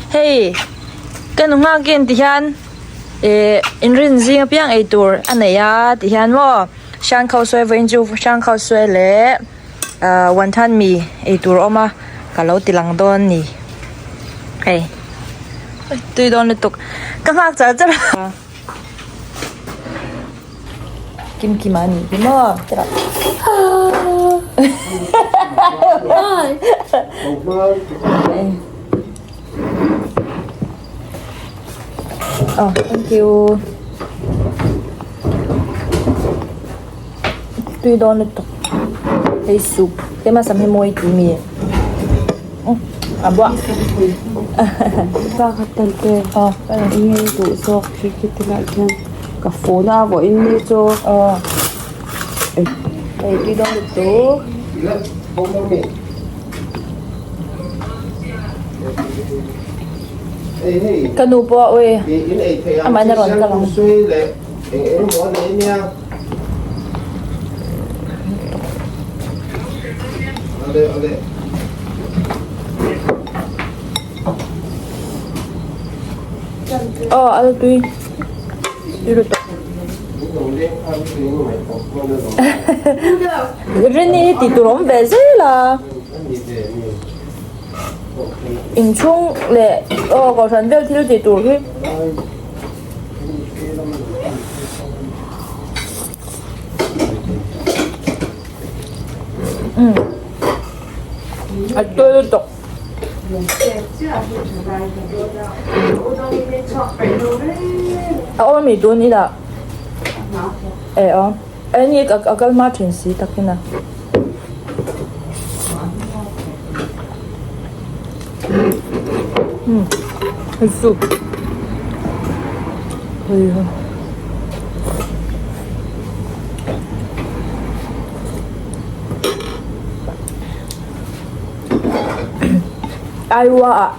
Hei ka nu nghakin ti hian ih inrin zing apiang eitur a nei a ti hian maw Hrang kho sawi vawiin chu hrang kho sawi leh ah wanthan mi eitur a awm a ka lo ti lang dawn a ni hei tui dawn lutuk ka nghak char char a. Kim kim a nih hi maw oh thank you tui dawn lutuk hei soup tlema sam hi mawi tih mi a buah Enge duh zawk khi khi te lah khian ka phone a vawiin ni chu aw hei tui dawn lutuk. Ka nu pawh a ui amah in a rawn kal ang. Aw a la tui tui lutuk Rini hi tih tur a awm ve zel a inchhung leh aw kohhran vel thil tih tur hi. A tui lutuk. A awm ami tun ila e aw e ni a kal hma thin si takin a. Soup hei Aiwa ah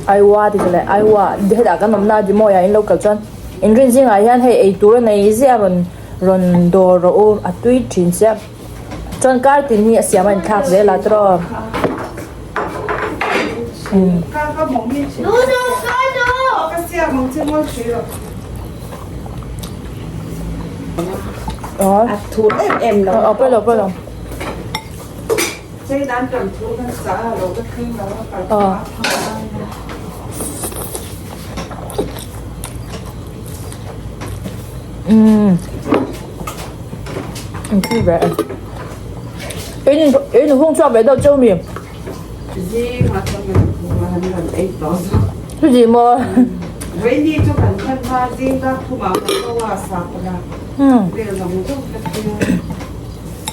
Aiwa ti leh Aiwa hetah kan awmna Rimawi ah in lo kal chuan inrin zingah hian hei eitur a nei ziah a rawn rawn dawr rawh u a tui thin sia chuan kar tin hi a siam a inthlak zel a tiraw.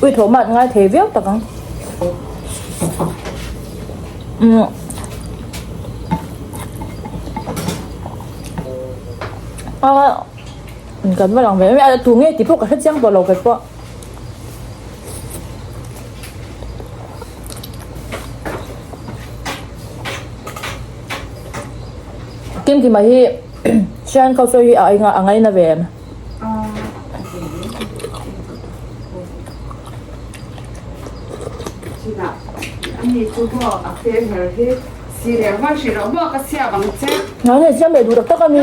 Ui tho mat ngai thei viau tak ang. Umm. A kan va lang ve a tu nge tih pawh ka hre chiang tawh lo kei pawh. Kim Kima hi Sian kho sawi hi a ngaina ve em? Nang hei siam leh duh tak tak a mi.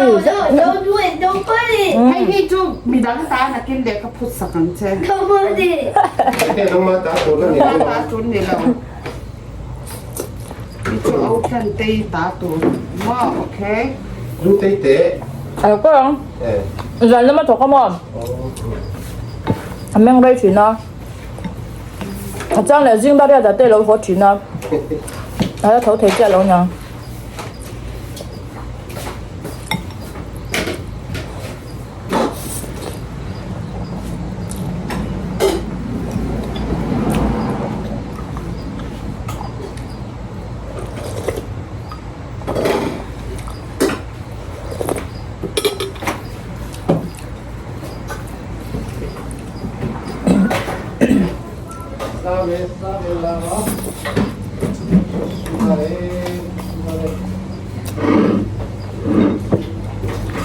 A lo kal ang. Zan lama thawk a maw? A meng rei thin a. A chang leh zing dar riat ah te a lo haw thin a. A la tho thei chiah lo niang.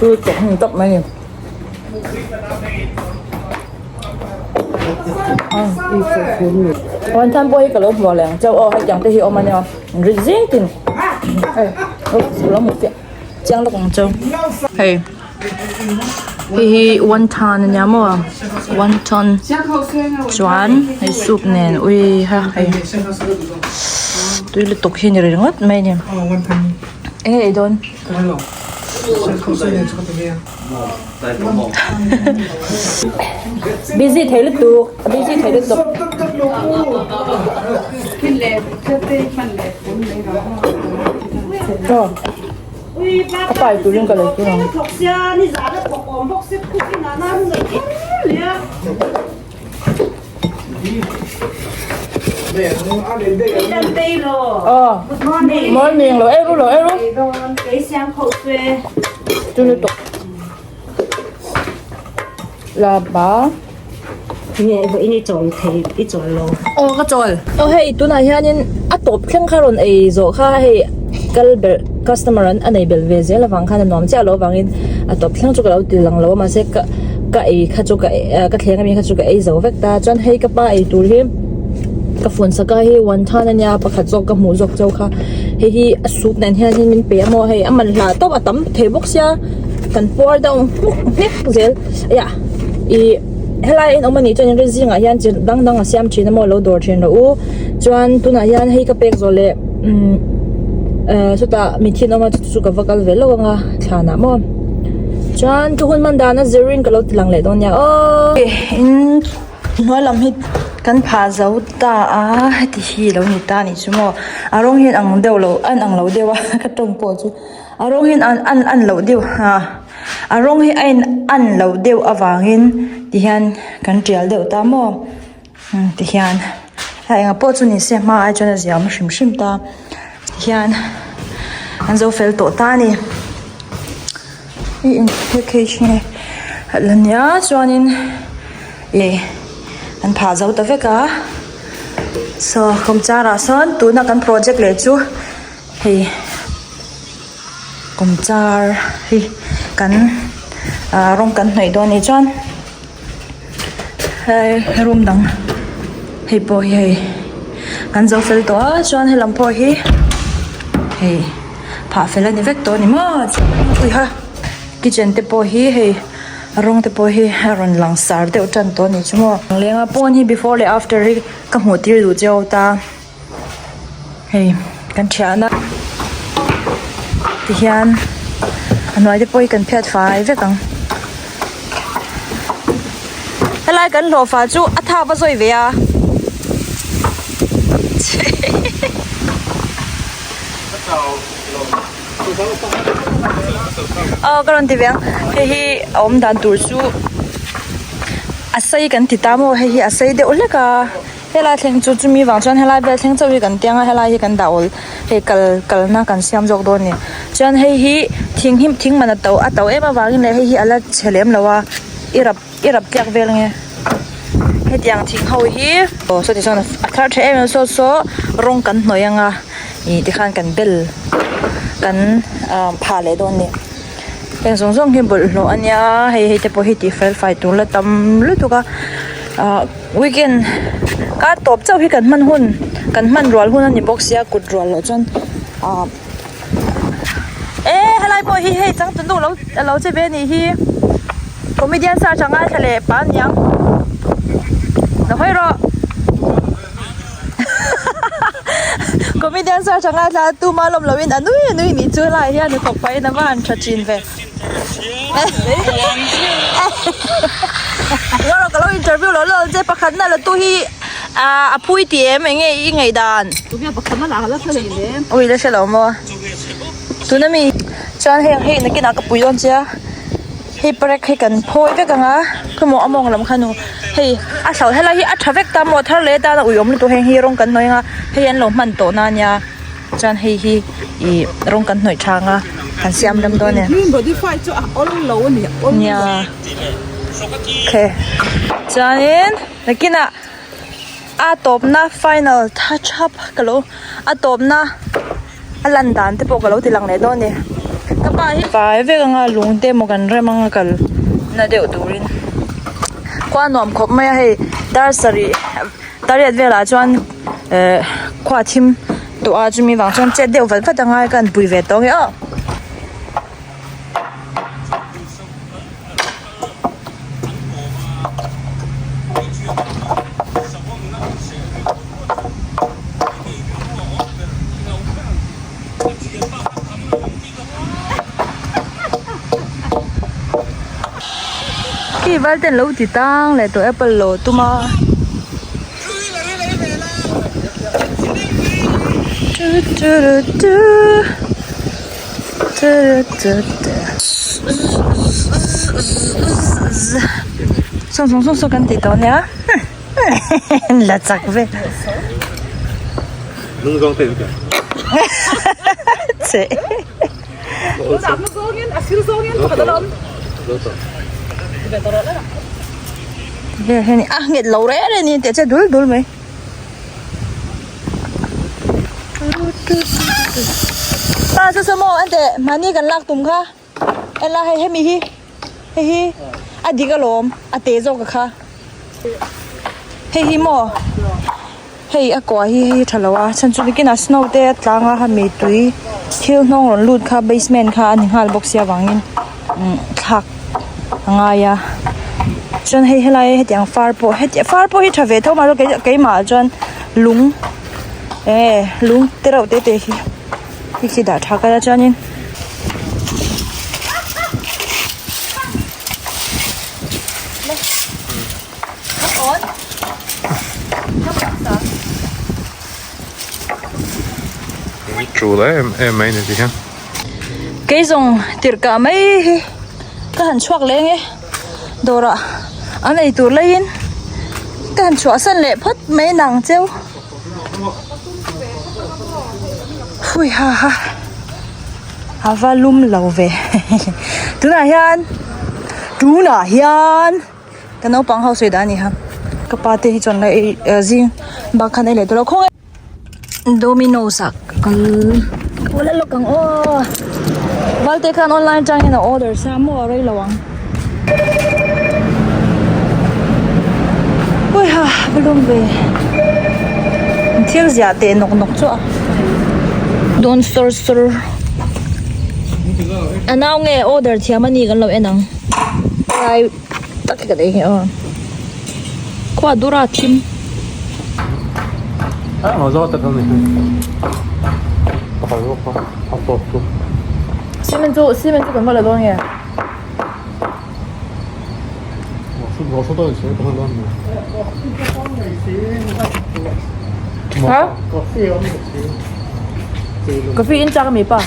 Chu chawk hmun tak mai a ni. Wan than pawh hi ka lo hmuh leh ang chauh aw hetiang te hi a awm a nia rit zing tin hei. Lo hmuh fiah chiang lawk ang chu. Hei hei hi wonton a nia maw wonton chuan hei soup nen ui ha hei tui lutuk hi a ni ringawt mai a ni eng nge ei dawn. Busy thei lutuk a busy thei lutuk. Ka pa ei turin ka lo tum ang. Aw morning lo ei ru lo ei ru. Chu lutuk. La ba. Nge vawiin i chawl thei i chawl lo. Aw ka chawl. Aw hei tunah hianin a tawp thleng kha rawn ei zawh kha hei kal ber customer an a nei belh ve zel avang khan a nuam chiah loh avangin a tawp thleng chu ka lo ti lang lo a mahse ka ka ei kha chu ka ka thleng ami kha chu ka ei zo vek ta chuan hei ka pa ei tur hi ka phone sak a hei wonton ania pakhat zawk ka hmuh zawk chauh kha hei hi a soup nen hian min pe a maw hei a man hlah tawp a tam thei bawk sia kan puar deuh hmuk hmek zel aiah ih helai a inawm anih chuan in rin zingah hian chi dang dang a siam thin a maw lo dawr thin rawh u chuan tunah hian hei ka pek zawh leh umm eh chutah mitthi an awm a chu chu ka va kal ve lawk ang a thlanah maw chuan ka hun hman dan a zirin ka lo ti lang leh dawn nia aw in hnuai lam hi kan phah zo ta a heti hi alo ni ta anih chu maw a rawng hian ang deuh lo a inang lo deuh a ka tawng pawh chu a rawng hian an an an loh deuh a a rawng hi a in an loh deuh avangin tihian kan tial deuh ta maw tihian a engah pawh chu ni se hma ai chuan a ziam hrim hrim ta tihian an zo fel tawh ta a ni i in package nge la nia chuanin ih an phah zo ta vek a saw kawmchar ah sawn tuna kan project leh chu hei kawmchar hi kan ah rawng kan hnawih dawn anih chuan hei room dang hei pawh hi hei kan zo fel tawh a chuan helam pawh hi hei phah fel a ni vek tawh a ni maw uiha kitchen te pawh hi hei rawng te pawh hi a rawn lang sar deuh tan tawh a ni chu maw lenga pawn hi before leh after hi ka hmuh tir duh chiau ta. Hei kan thiahna tihian a hnuai te pawh hi kan phiat fai vek ang helai kan hlawhfa chu a thak va zawi ve a aw ka rawn ti ve ang hei hi a awm dan tur chu a sei kan ti ta maw hei hi a sei deuh hlek a. Helai thleng chu chumi vang chuan helai vel thleng chauh hi kan tiang a helai hi kan dah awl hei kal kalna kan siam zawk dawn a ni chuan hei hi thing hi thing man a to a to em avangin leh hei hi a la chhe lem lo a i rap i rap tliak vel nge hetiang thing ho hi aw sawti sawn a thar tha em em saw saw rawng kan hnawih anga ih tikhan kan bel kan ah phah leh dawn a ni heng zawng zawng hi bawlhhlawh a nia hei hei te pawh hi tih fel fai tur la tam lutuk a ah. Weekend kar tawp chauh hi kan hman hun kan hman rual hun a ni bawk sia kut rual loh chuan ah e helai pawh hi hei changtunu lo alo che ve a nih hi comedian search a ngaithla leh pah aniang lo hawi rawh comedian search a ngaithla a tuma lawm loh in a nui a nui nih chu helai hian hnathawk pahin a va han tha thin ve. Ngawrh ka lo interview lo lo che pakhat na la tu hi a phui ti em enge i ngaih dan Tunge pakhat na la la hre leh lem Ui la hre lo maw tuna mi chuan heng hei nakinah ka pui dawn che a hei parek hei kan phawi vek ang a khawmaw a mawng lam kha nu hei a hlo helai hi a tha vek ta maw thar leh atan a uiawm lutuk heng hi rawng kan hnawih ang a hei an lo hman tawh na ania. Chuan hei hi ih rawng kan hnawih thang a kan siam rem dawn e. Modify chu a awl lo a ni awl lo. Nia okay chuanin nakinah a tawpna final touch up ka lo a tawpna a lan dan te pawh ka lo ti lang leh dawn a ni. Ka pa hi fai vek anga lung te emaw kan rem anga kal na deuh turin khua nuam khawp mai a hei dar sarih. Tariat velah chuan ehh khua thim. tawh a chumi vang chuan chet deuh vat vat a ngai ka han pui ve tawh ang e aw. Khi val ten lo ti tang leh tawh apple lo tum a. Sawng sawng sawng saw kan ti tawh nia la chak ve che vel hian a nghet lo reng reng a ni tih a che dul dul mai. Pa saw saw maw ante mahni kan lak tum kha en la hei hemi hi hei hi a dik alawm a te zawk a kha hei hi maw hei a kua hi hei hi tha lo a chhan chu nikinah snow te a tlang a hemi tui thil hnawng rawn lut kha basement kha a ni nghal bawk sia vangin umm thlak a ngai a chuan hei helai hetiang far pawh heti far pawh hi tha ve tho mahse kei keimah ah chuan lung eng nge lung te reuh te te hi hi khi dah tha ka la chuanin. Tul em em mai ni ti hian. Kei zawng tirhkah mai hi ka han chhuak leng e dawrah an ei tur laiin ka han chhuahsan leh phawt mai nang cheu hui ha ha a va lum lo ve tunah hian tunah hian. Ka naupang ho sawi dan a ni ha. Ka pa te hi chuan la ei eh zing bak khan ei leh tawh lo khawnge. Domino's ah ka kal ka la lawk ang aw. Valte khan online atangin a order sa maw a rei lo ang. Hawiha va lawm ve. Thil ziah teh nawk nawk chu a. Dawn sawr sawr. A nau nge order thiam a ni kan lo en ang. Lai tak hi ka nei nghe aw. Khua dura thim. Cement chu cement chu kan va la dawn nge. Ha? Coffee in chak ami pa.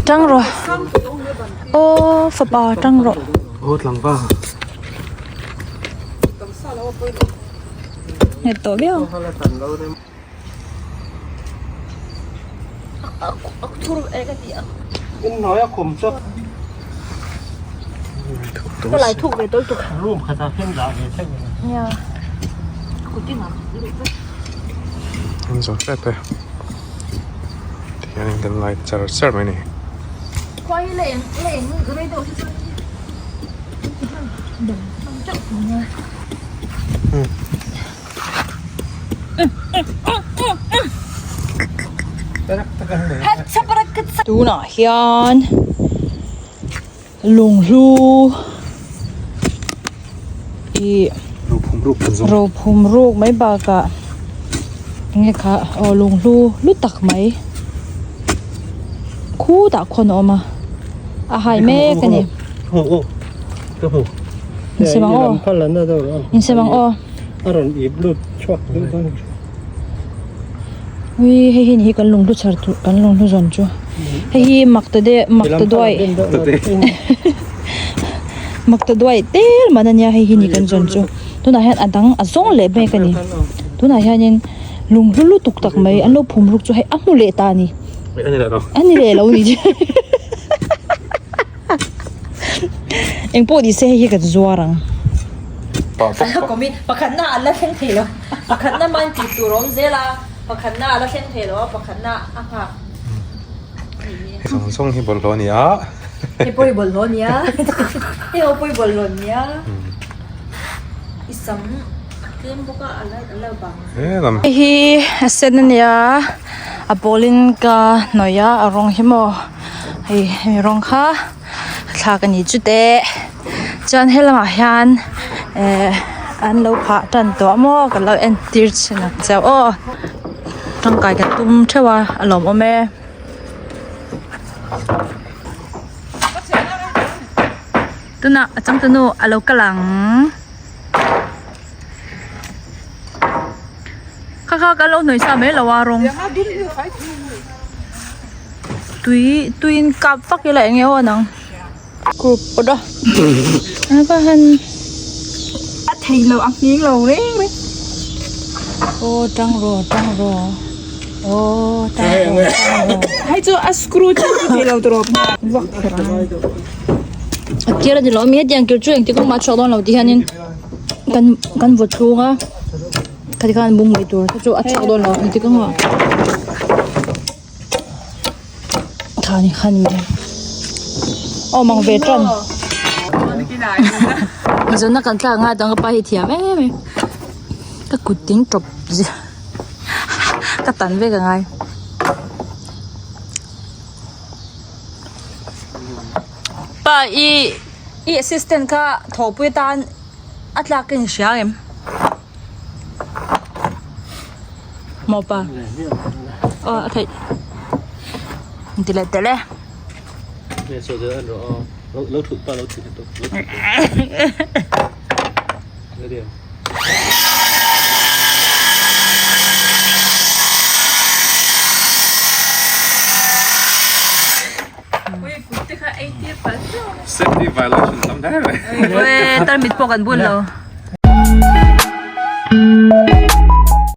Tang rawh aw fapa tang rawh. Nghet tawh viau. An zo tep e tihianin kan light char char mai a ni. Tunah hian lunghlu ih rophum ruk mai bakah enge kha aw lunghlu lu tak mai khutah khawn a awm a a hai mek a ni. Insem ang aw insem ang aw. A rawn ip lut chhuak deuh dawn. Ui hei hi ni hi kan lunghlu chhar tur kan lunghlu zawn chu hei hi mak ta deuh mak ta duai mak ta duai tel man ania hei hi ni kan zawn chu tunah hian a dang a zawng leh mek a ni tunah hianin lunghlu lutuk tak mai an lo phum ruk chu hei a hmu leh ta a ni a ni leh lo ni chu Engpawh ni se hei hi kan zuar ang. Pakhatna a la thleng thei lo. Pakhatna man tih tur a awm zel a, pakhatna a la thleng thei lo a, pakhatna a nghak. Hei zawng zawng hi bawlhhlawh a ni a. Hei pawh hi bawlhhlawh a ni a. Hei ho pawh hi bawlhhlawh a ni a. Sam a tlem bawk a a light a lo bang. Hei hi a sen a nia a pawl in ka hnawih a a rawng hi maw hei hemi rawng kha thlak a ni chute chuan helamah hian eh an lo phah tan tawh a maw ka lo entir chhin ang che aw tangkai ka tum theuh a a lawmawm e. Tunah a changtunu a lo kal ang. Kha kha kan lo hnawih sa mai lo a rawng. Tui tuiin kap vak ila eng nge aw an ang. Group pawt a. A va han a thei lo a nghing lo reng reng. Aw tang rawh tang rawh. Aw tang rawh tang rawh. Hei chu a screw chu thei lo tawp vak kher ang. A kir a ni lo a mi hetiang kir chu engti kawng mah a chhuak dawn lo tih hianin kan kan vaw thlung a khati khan bung mai tur te chu a chhuak dawn lo engti kawng mah tha ni khan mai aw mang ve tan zawn a kan thlak ngai dang ka pa hi thiam em em ka kut ding tawp zia ka tan vek a ngai. Pa i i assistant kha thawhpui atan a tlak ka inhria ang em? Maw pa? Aw a theih inti leh tel e. Safety violation tam hle mai. Tarmit pawh kan bun lo.